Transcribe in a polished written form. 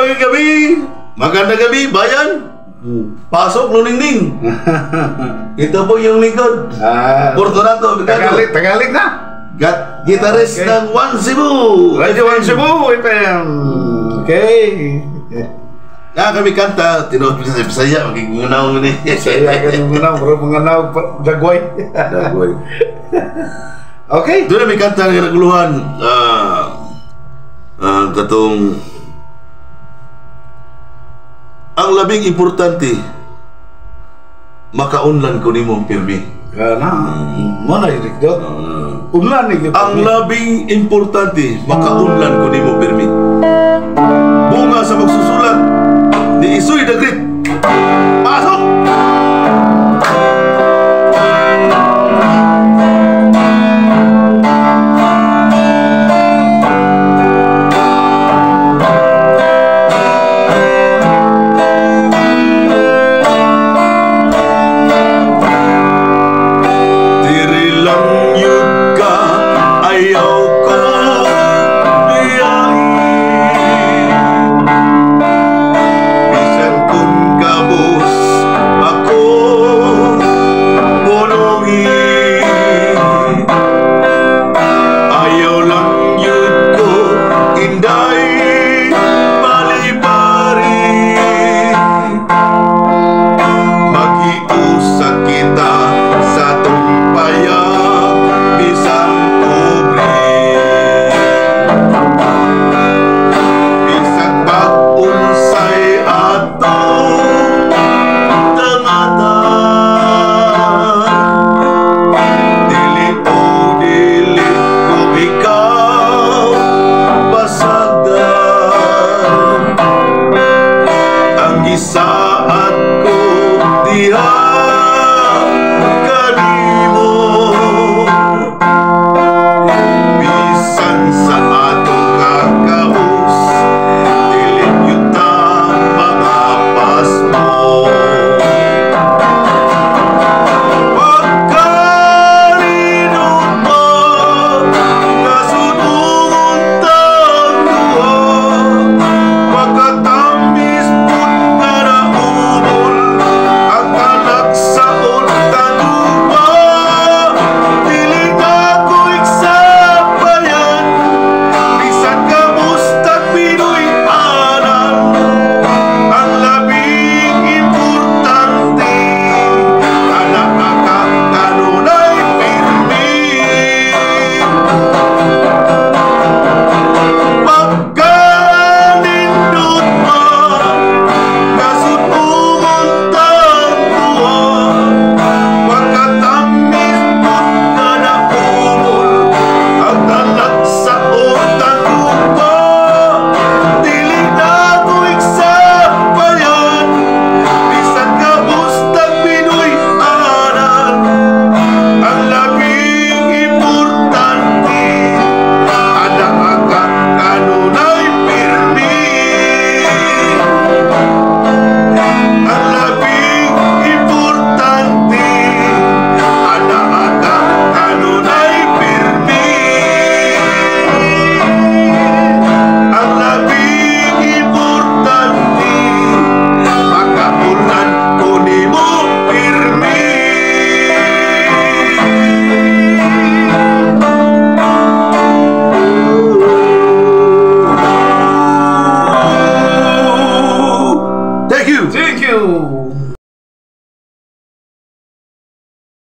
Magandang gabi. Magandang gabi, bayan. Pasok, Luningning. Ito po yung lingkod. Ah, Fortunato Bigado. Tagalog, Tagalog na. Gitarist ng One Cebu. Radio One Cebu FM. Okay. Na kami kanta, tinuod mi sa Bisaya, magiging ni. Saya ka nung mga bro, mga naw, dagway. Dagway. Okay. Doon na may kanta nga naguluhan. Katong ang labing importante, makaunlan ko nimo pirmi. Kana. Mo na dot. Unlan ni gyud. Ang labing importante, makaunlan ko nimo pirmi. Bunga sa magsusulat ni Isoy the Great. Pasok! Diri lang yun ka, ayaw ko biyahin. Bisan kung kabus ako punungin. Ayaw lang yun ko, inday malipari. Mag-iusap kita sa tumpayag bisan pobre. Bisag pag-unsay atong dangatan, dili o dili ko ikaw pasagdan. Ang gisaad ko diha kanimo, bisan sa atong kakabus, dili gyud ta mangapas mo. Pagkalinot mo, kasunungon tang duha, pagkatamis pud nga naumol, ang talagsaon tanuba. Dili na ko iksapayan, bisan kamustag Pinoy anan. Ang labing importante, anak ka kanunay pirmi. Pagkanindot mo, kasunungon tang duha, pagkatamis pud nga naumol, ang talagsaon tanuba. Dili na ko iksapayan, bisan kamustag Pinoy anan. Ang labing importante, anak ka kanunay pirmi. Ang labing importante, anak ka kanunay pirmi. Ang labing importante, makaulan ko nimo pirmi. Thank you. Thank you.